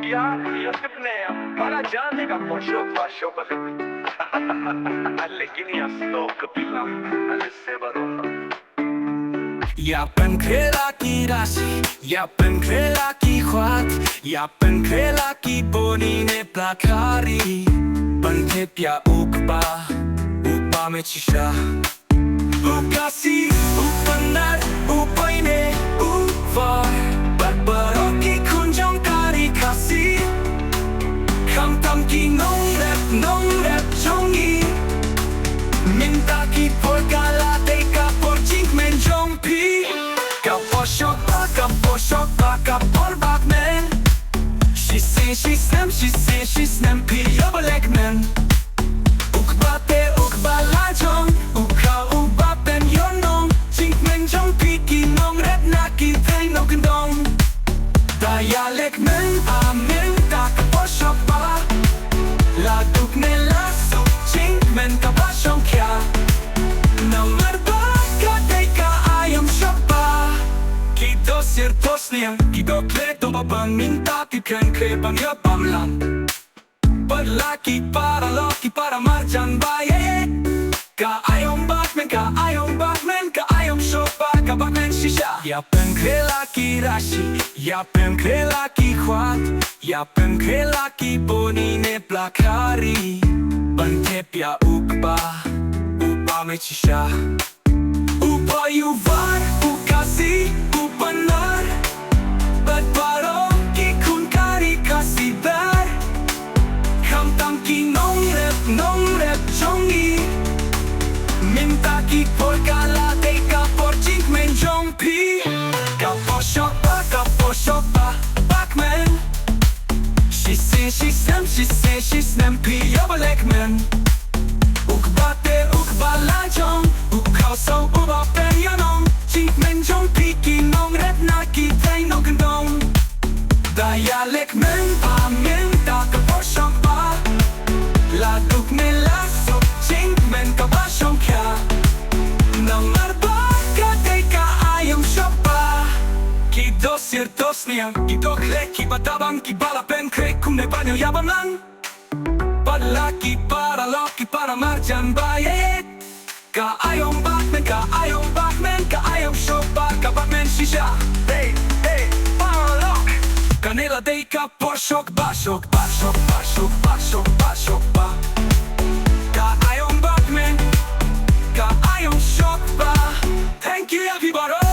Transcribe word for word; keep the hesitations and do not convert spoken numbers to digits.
Ïa, ïa, kane, para jane ka por shok ba shok ba. Lekin ïa, stok ka bilang, ale se ba rong. Ïa pynkhreh la ki rasi, ïa pynkhreh la ki khwat, ïa pynkhreh la ki boni ne plakari. Ban tip ïa u kpa, u ba me shisha. U Khasi, u Pnar, u Boine, u War, bad baroh ki khun jong ka ri Khasi. Khamtam ki nongrep, nongrep jong ngi. Mynta ki por ka la dei ka por jingkmen jong phi. Ka por shok ba, ka por shok ba, ka por ba kmen. Shisien shisnem, shisien shisnem phi ïoh ba leh kmen. U kpa te u kpa la jong, u khaw u ba pynïoh nong. Jingkmen jong phi ki nongrep na ki thaiñ nongkyndong. Da ïa leh kmen, a mynta ka por shok ba. La duk ne la suk, jingkmen ka ba shongkhia. Namar ba ka dei ka aïom shok ba. Ki dohsir dohsniang, ki dohkhleh dohbah ban mynta ki kren kren ban ïoh bam lang. Bad la ki paralok ki para marjan ba ïeit. Ka aïom ba kmen, ka aïom ba kmen, ka aïom shok ba, ka ba kmen shisha. Ïa pynkhreh la ki rasi, ïa pynkhreh la ki khwat, ïa pynkhreh la ki boni ne plakari. Ban tip ïa u kpa, u ba me shisha. U Boi, u War, u Khasi, u Pnar, bad baroh ki khun ka ri Khasi ber. Khamtam ki nongrep, nongrep jong ngi. Mynta ki por ka la dei ka por jingkmen jong phi. Ka por shok ba, ka por shok ba, ba kmen. Shisien shisnem, shisien shisnem phi ïoh ba leh kmen. U kpa te u kpa la jong, u khaw saw u ba pynïoh nong. Jingkmen jong phi ki nongrep na ki thaiñ nongkyndong. Da ïa leh kmen, a mynta ka por shok ba. La duk ne la suk, jingkmen ka ba shongkhia. Namar ba ka dei ka aïom shok ba. Ki dohsir dohsniang, ki dohkhleh ki ba tabang, ki ba la pynkhreh kumne ban ïoh ïa bam lang. Bad la ki paralok ki para marjan ba ïeit. Ka aïom ba kmen, ka aïom ba kmen, ka aïom shok ba, ka ba kmen shisha. Hey, hey, paralok. Kane la dei ka por shok ba, shok ba, shok ba, shok ba, shok ba, shok ba. Ka aïom ba kmen, ka aïom shok ba. Thank you, everybody.